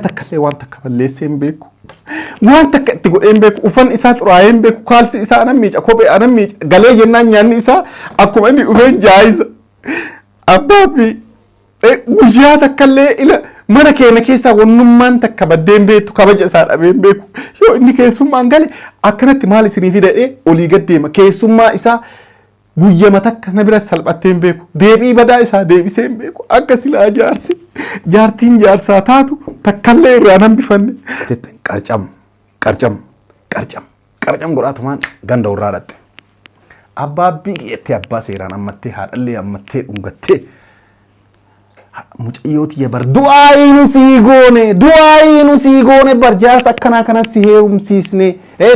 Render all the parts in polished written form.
Takkallee waan takka balleessee hin beeku. Waan takka itti godhee hin beeku. Uffanni isaa xuraa'ee hin beeku. Kaalsi isaa anan miica. Kophee anan miica. Galee jennaan nyaanni isaa akkuma inni dhufeen jaayisa. Abbaa fi guyyaa takkallee ila mana keenya keessaa wannummaan takka baddee hin beektu kabaja isaa dhabee hin beeku. Yoo inni keessummaan gale akkanatti maal isinii fida jedhee olii gad deema. Keessummaa isaa Guyyama takka na biratti salphattee hin beeku. Deebii badaa isaa deebisee hin beeku. Akka silaa jaarsi jaartiin jaarsaa taatu takkallee irraa hin hambifanne. Qarcam qarcam qarcam qarcam godhaatumaan ganda warraa dhaqxe. Abbaabbii jettee abbaa seeraan ammattee haadhallee ammattee dhungattee Mucayyoo tiyya bar du'aayii nu sii goone du'aayii nu sii goone bar jaarsa akkanaa kana si heerumsiisne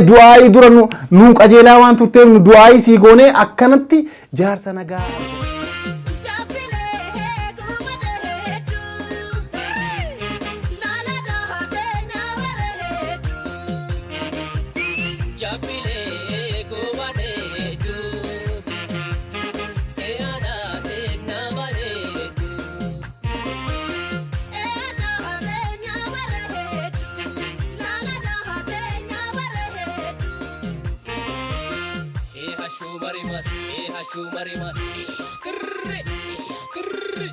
du'aayii dura nu nuu qajeelaa waan turteef nu du'aayii sii goone akkanatti jaarsa nagaa. Jabbilee gubateetu eeyaadhaa teekna bareedu. Eeyaadhaa teenya bareedu laaladhaa teenya bareedu. Ee hashuu marima ee hashuu marima ee kirri ee kirri.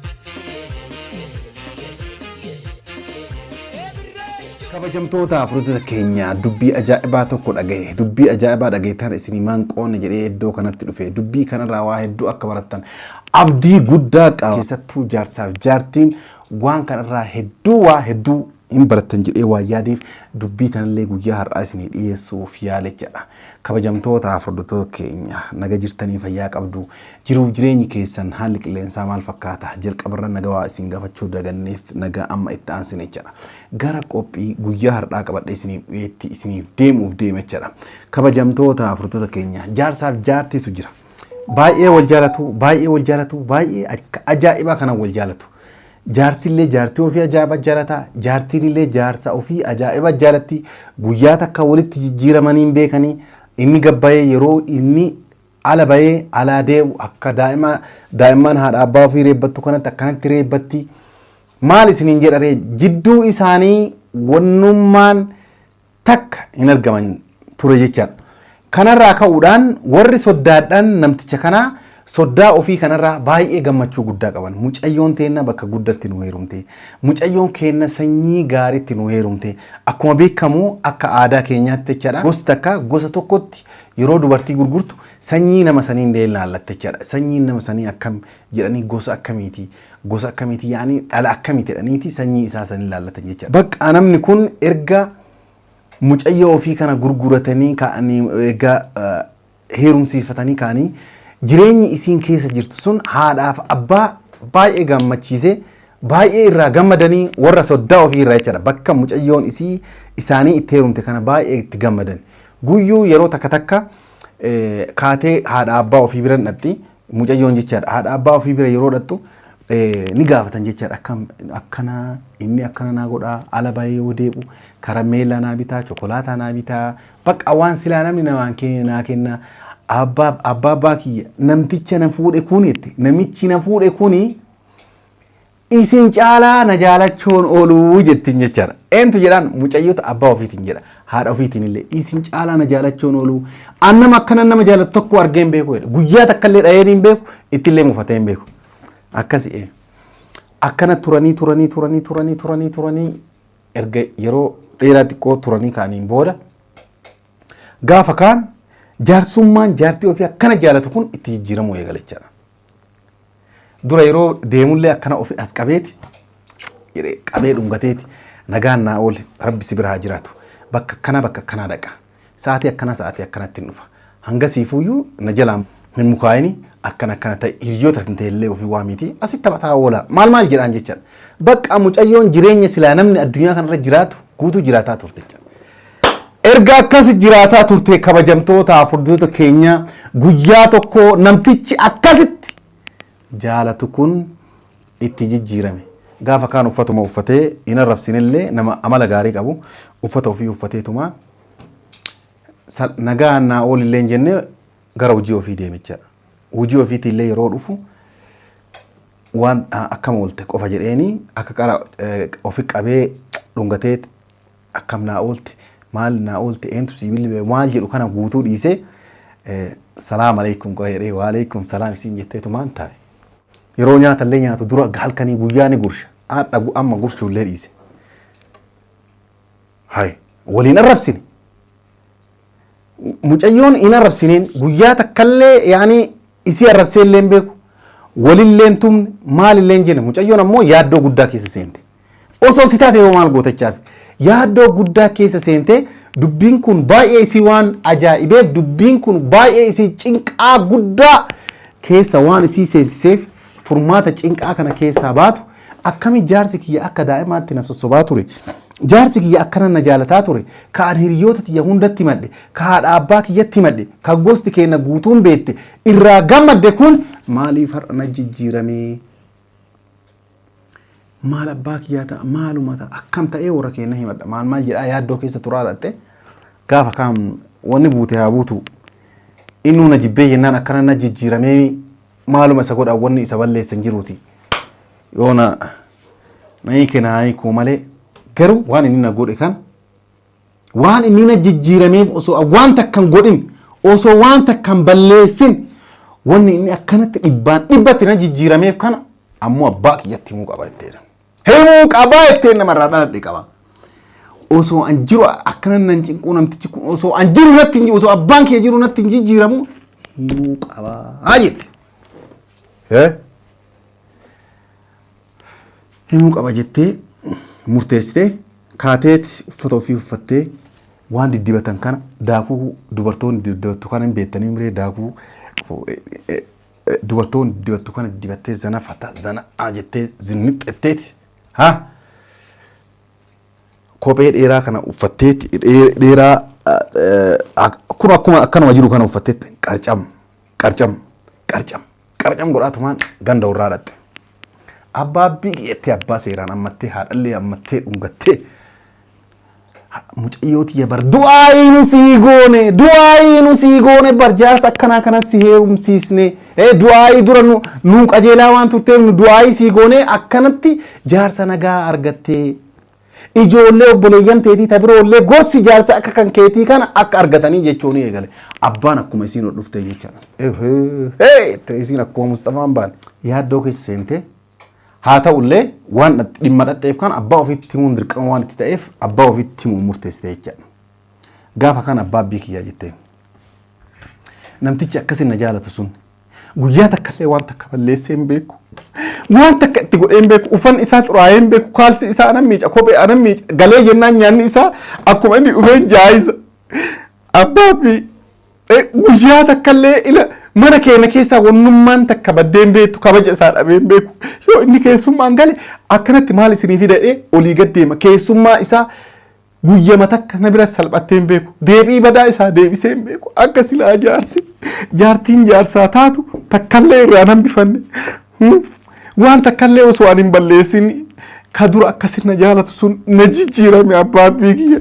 Kabajamtoota hordoftoota keenya dubbii ajaa'ibaa tokko dhagahe. Dubbii ajaa'ibaa dhagahe tana isinii maan qoonna jedhee iddoo kanatti dhufe. Dubbii kanarraa waa hedduu akka barattan abdii guddaa qaba. Keessattuu jaarsaaf jaartiin waan kanarraa hedduu waa hedduu hin barattan jedhee waan yaadeef dubbii tanallee guyyaa har'aa isinii dhiyeessuuf yaale jedha. Kabajamtoota hordoftoota keenya naga jirtanii fayyaa qabdu. Jiruuf jireenyi keessan haalli qilleensaa maal fakkaata? Jalqabarra naga waa isin gaafachuu daganneef nagaa amma itti aansine jedha. Gara qophii guyyaa har'aa qabadhee isiniif dhiyeetti isiniif deemuuf deema jechaadha. Kabajamtoota hordoftoota keenya jaarsaaf jaartiitu jira. Baay'ee wal jaalatu, baay'ee wal jaalatu, baay'ee akka ajaa'ibaa kana wal jaalatu. Jaarsillee jaartii ofii ajaa'iba jaalata, jaartiinillee jaarsa ofii ajaa'iba jaalatti. Guyyaa takka walitti jijjiiramanii hin beekanii inni gabbayee yeroo inni ala bayee alaa deemu akka daa'ima daa'imman haadha abbaa ofii reebbattu kanatti akkanatti reebbatti. Maal isiniin jedha ree jidduu isaanii wannummaan takka hin argaman ture jechaadha. Kanarraa ka'uudhaan warri soddaadhaan namticha kanaa soddaa ofii kanarraa baay'ee gammachuu guddaa qaban. Mucayyoon teenna bakka guddatti nu heerumte. Mucayyoon keenna sanyii gaariitti nu heerumte. Akkuma beekamu akka aadaa keenyaatti jechaadha. Gosti takka gosa tokkotti yeroo dubartii gurgurtu sanyii nama sanii illee laallatte jechaadha. Sanyiin nama sanii akkam jedhanii gosa akkamiiti gosa akkamiiti yaa'anii dhala akkamiiti jedhaniiti sanyii isaa sanii laallatan jechaadha. Bakka namni kun erga mucayyoo ofii kana gurguratanii ka'anii egaa heerumsiifatanii ka'anii jireenyi isiin keessa jirtu sun haadhaaf abbaa baay'ee gammachiise baay'ee irraa gammadanii warra soddaa ofii irraa jechaadha. Bakka mucayyoon isii isaanii itti heerumte kana baay'ee itti gammadan. Guyyuu yeroo takka takka kaatee haadha abbaa ofii bira dhaqxi mucayyoon jechaadha. Haadha abbaa ofii bira yeroo dhaqxu ni gaafatan jechaadha. Akkam akkana inni akkana naa godhaa ala bahee yoo deebi'u karameellaa naa bitaa chokolaataa naa bitaa bakka waan silaa namni namaan kenne naa kenna. Abbaa abbaa abbaa kiyya namticha na fuudhe kuni jette namichi na fuudhe kuni isin caalaa na jaalachuun ooluu jettiin jechaadha. Eentu jedhaan mucayyoota abbaa ofiitiin jedha. Haadha ofiitiin illee isin caalaa na jaalachuun ooluu. An nama akkana nama jaalatu tokko argee hin beeku jedha. Guyyaa takka illee dhahee hin beeku ittillee mufatee hin beeku. Akkasi akkana turanii turanii turanii turanii turanii turanii erga yeroo dheeraa xiqqoo turanii ka'aniin booda gaafa kaan jaarsummaan jaartii ofii akkana jaalatu kun itti jijjiiramuu eegale jechaadha. Dura yeroo deemullee akkana ofi as qabeeti jedhee qabee dhungateeti nagaan naa ooli rabbi si bira haa jiraatu bakka akkanaa bakka akkanaa dhaqa sa'aatii akkanaa sa'aatii akkanatti hin dhufa hanga siifuyyuu na jalaan hin mukaa'ini akkana akkana ta'e hiriyoota hin ta'ellee ofii waa miti asitti taphataa oola maal maal jedhaan jechaadha. Bakka mucayyoon jireenya silaa namni addunyaa kanarra jiraatu guutuu jiraataa turte jechaadha. Erga akkas jiraataa turte kabajamtoota hordoftoota keenya guyyaa tokko namtichi akkasitti jaalatu kun itti jijjiirame. Gaafa kaan uffatuma uffatee hin arrabsinillee nama amala gaarii qabu uffata ofii uffateetuma nagaa naa oolillee hin jenne gara hojii ofii deeme jechaadha. Hojii ofiitii illee yeroo dhufu waan akkam oolte qofa jedheeni akka qara ofi qabee Dhungatee akkam naa oolte, maal naa oolte, eentu sii bilbile maal jedhu kana guutuu dhiisee, "Salaam aleekum" qofa jedhee, "Waaleykum salaam" isiin jetteetumaan taa'e. Yeroo nyaatallee nyaatu dura halkanii guyyaa ni gursha. Haadha amma gurshuullee dhiise. Hay, waliin arrabsine. Mucayyoon hin arrabsineen guyyaa takkallee, yaani isii arrabsee illee hin beeku. Walillee hin tumne, maalillee hin jenne. Mucayyoon ammoo yaaddoo guddaa keessa seente. Osoo si taate yoo maal gootachaaf? Yaaddoo guddaa keessa seente. Dubbiin kun baay'ee isii waan ajaa'ibeef, dubbiin kun baay'ee isii cinqaa guddaa keessa waan isii seensiseef, furmaata cinqaa kana keessaa baatu akkami? Jaarsi kiyya akka daa'imaatti na sossobaa ture. Jaarsi kiyya akkana na jaalataa ture. Ka an hiriyoota tiyya hundatti himadhe, ka haadha abbaa kiyyatti himadhe, ka gosti keenya guutuun beette irraa gammadde kun maaliif har'a na jijjiiramee? Maal abbaa kiyyaa ta'a? Maaluma ta'a? Akkam ta'ee warra keenya himadha? Maal maal jedhaa yaaddoo keessa turaa dhatte. Gaafa kaam wanni buute haa buutu. Innuu na jibbee jennaan akkana na jijjiiramee, maaluma isa godha? Wanni isa balleessan jiruuti. Yoo na na hiike na hiikuu malee, garuu waan inni na godhe kan, waan inni na jijjiirameef, osoo waan takkan godhin, osoo waan takkan balleessin, wanni inni akkanatti dhibbaan dhibbatti na jijjiirameef kana ammoo abbaa kiyyatti himuu qaba jetteedha. Himuu qabaa jetteen namarraa dhaladhe qaba. Osoo an jiru akkana nan cinquu namtichi kun, osoo an jiru natti hin, osoo abbaan kiyya jiru natti hin jijjiiramu, himuu qabaa jette. Himuu qaba jettee murteessitee kaateeti uffata ofii uffattee, waan diddibatan kana, daakuu dubartoonni diddibattu kana hin beektanii miree, daakuu dubartoonni diddibattu kana diddibattee, zana fata zana a jettee zinnixxetteeti ha kophee dheeraa kana uffatteeti, dheeraa kun akkuma akkanuma jiru kana uffatteetti, qarcam qarcam qarcam qarcam godhaatumaan ganda warraa dhatte. Abbaa biyyeetti abbaa seeraan ammattee, haadhallee ammattee, dhungattee, "Mucayyoo tiyya bar du'aayii nu sii goone, du'aayii nu sii goone bar, jaarsa akkanaa kana si heerumsiisne, du'aayii dura nu nu qajeelaa waan turteef nu du'aayii sii goone, akkanatti jaarsa nagaa argattee, ijoollee obboleeyyan teetii ta biroollee gorsi, jaarsa akka kan keetii kana akka argatanii" jechuun eegale. Abbaan akkuma isiin ol dhufte jechaadha. Isiin akkuma Mustafaan baan yaaddoo keessa seentee, haa ta'ullee waan dhimma dhadheef kan abbaa ofiitti himuun dirqama waan itti ta'eef, abbaa ofiitti himuun murteessite jechaadha. Gaafa kan "Abbaa abbii kiyyaa" jettee, "Namtichi akkasin na jaalatu sun guyyaa takka illee waan takka balleessee hin beeku. Waan takka itti godhee hin beeku. Uffanni isaa xuraa'ee hin beeku. Kaalsi isaa anan miica. Kophee anan miica. Galee jennaan nyaanni isaa akkuma inni dhufeen jaayisa. Abbaa fi guyyaa takka illee ila mana keenya keessaa wannummaan takka baddee hin beektu, kabaja isaa dhabee hin beeku. Yoo inni keessummaan gale akkanatti maal isinii fidadhee olii gad deema. Keessummaa isaa guyyama takka na biratti salphattee hin beeku. Deebii badaa isaa deebisee hin beeku. Akka silaa jaarsi jaartiin jaarsaa taatu takkallee irraa hambifanne. Waan takkallee osoo ani hin balleessin ka dura akkasin na jaalatu sun na jijjiirame, abbaa kiyya.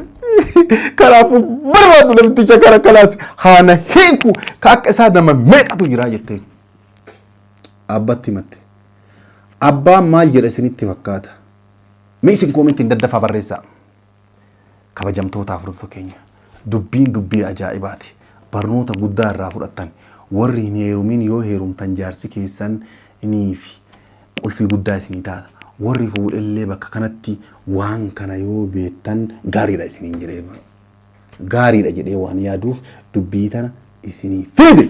Kanaafuu barbaadu namticha kana kalaas haana hiiku, ka akka isaa nama meeqatu jira" jetteen. Abbatti himatte. Abbaan maal jedha isinitti fakkaata? Mee isin koomentiin daddafaa barreessaa. Kabajamtoota hordoftoota keenya, dubbiin dubbii ajaa'ibaati. Barnoota guddaa irraa fudhattan. Warri hin heerumin, yoo heerumtan jaarsi keessan inii fi qulfii guddaa isinii taata. Warri fuudhellee bakka kanatti waan kana yoo beektan gaariidha isiniin jedhee, gaariidha jedhee waan yaaduuf dubbii tana isinii fide.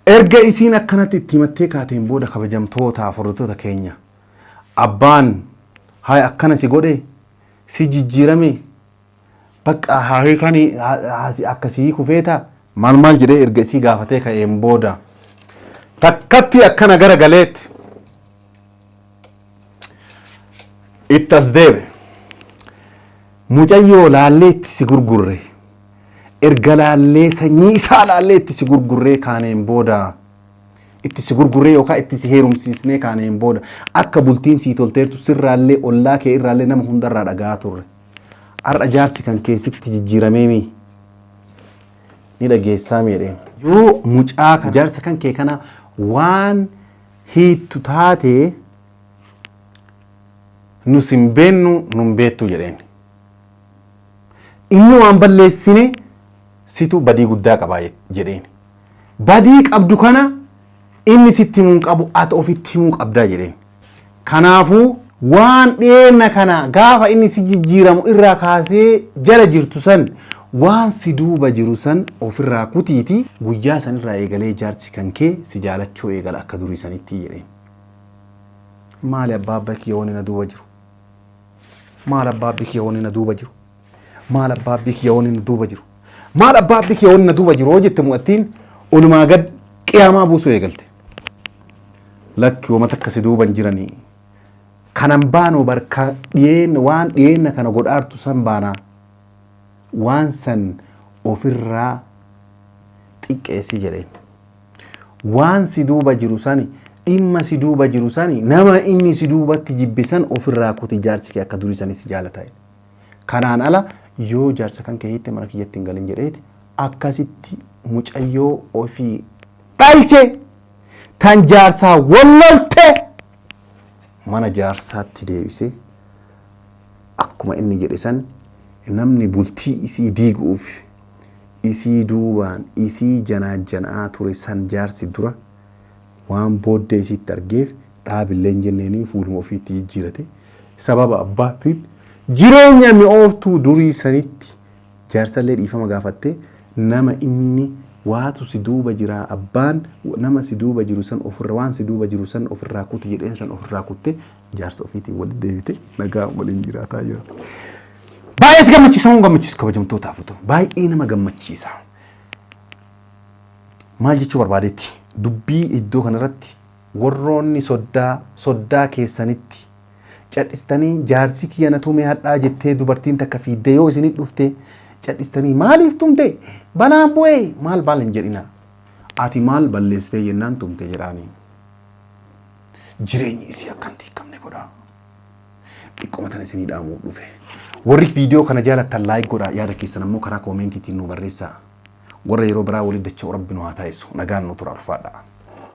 Erga isiin akkanatti itti himattee kaateen booda, kabajamtoota hordoftoota keenya, abbaan "Haa, akkana si godhe, si jijjiirame, bakka haa hiikanii akkasii kufeeta" maal maal jedhee erga isii gaafatee ka'een booda, takkatti akkana gara galeetti itti as deeme. "Mucayyoo laallee itti si gurgurre, erga laallee sanyii isaa laallee itti si gurgurree kaaneen booda, itti si gurgurree yookaan itti si heerumsiisnee kaaneen booda, akka bultiin sii tolteertu sirraallee, ollaa kee irraallee, nama hundarraa dhagaa turre. Har'a jaarsi kan keessatti jijjiirameemi ni dhageessaa miidheen. Yoo mucaa kan jaarsa kan kee kana waan hiittu taate, Nus hin beennu, nun beettu jedheen. Inni waan balleessine, situ badii guddaa qabaa jedheen. Badii qabdu kana inni sitti himuu hin qabu, ati ofitti himuu qabdaa jedheen. Kanaafuu waan dhiyeenna kana gaafa inni si jijjiiramu irraa kaasee jala jirtu san, waan si duuba jiru san ofirraa kutiiti, guyyaa san irraa eegalee jaarsi kan kee si jaalachuu eegala akka durii sanitti jedheen. Maali abbaa abbaa kiyya wanni na duuba jiru? Maal abbaa abbii kiyya wanni na duuba jiru? Maal abbaa abbii kiyya wanni na duuba jiru? Maal abbaa abbii kiyya wanni na duuba jiru? Hoo jette mu'attiin olumaa gad qiyaamaa buusuu eegalte. Lakki, wama takka si duuba hin jiranii. Kanan baanu barka dhiyeenna, waan dhiyeenna kana godhaartu san baanaa. Waan san ofirraa xiqqeessi jedheen. Waan si duuba jiru sani, dhimma si duuba jiru sani, nama inni si duubatti jibbe san ofirraa kuti, jaarsi kee akka durii sani si jaalata. Kanaan ala yoo jaarsa kan kee hiitte mana kiyyatti hin galin jedheeti, akkasitti mucayyoo ofii dhalche tan jaarsaa wallolte mana jaarsaatti deebisee, akkuma inni jedhe san namni bultii isii diiguuf isii duubaan isii janaajjana'aa ture san, jaarsi dura waan booddee isiitti argeef dhaabilleen jenneenii fuuluma ofiitti jijjiirate. Sababa abbaatiin jireenya mi'ooftuu durii sanitti jaarsallee dhiifama gaafatte, nama inni waatu si duuba jira, abbaan nama si duuba jiru san ofirra, waan si duuba jiru san ofirraa kuti jedheen san ofirraa kutte, jaarsa ofiitiin walitti deebite, nagaa waliin jiraataa jira. Baay'ee si gammachiisa moo gammachiisu, kabajamtootaaf utuu baay'ee nama gammachiisa. Maal jechuu barbaadetti dubbii iddoo kanarratti, warroonni soddaa soddaa keessanitti cadhistanii "Jaarsi kiyya na tume hadhaa" jettee dubartiin takka fiiddee yoo isinit dhufte, cadhistanii "Maaliif tumte? Balaan bu'ee maal maal" hin jedhina. "Ati maal balleessitee jennaan tumte?" jedhaanii. Jireenyi isii akka hin diigamne godhaa. Xiqquma tana isinii dhaamuuf dhufe. Warri viidiyoo kana jaalattan like godhaa, yaada keessan ammoo karaa koomentiitiin nu barreessaa. Warra yeroo biraa walitti dacha'u Rabbi nu haa taasisu. Nagaan nu tura, ulfaadhaa.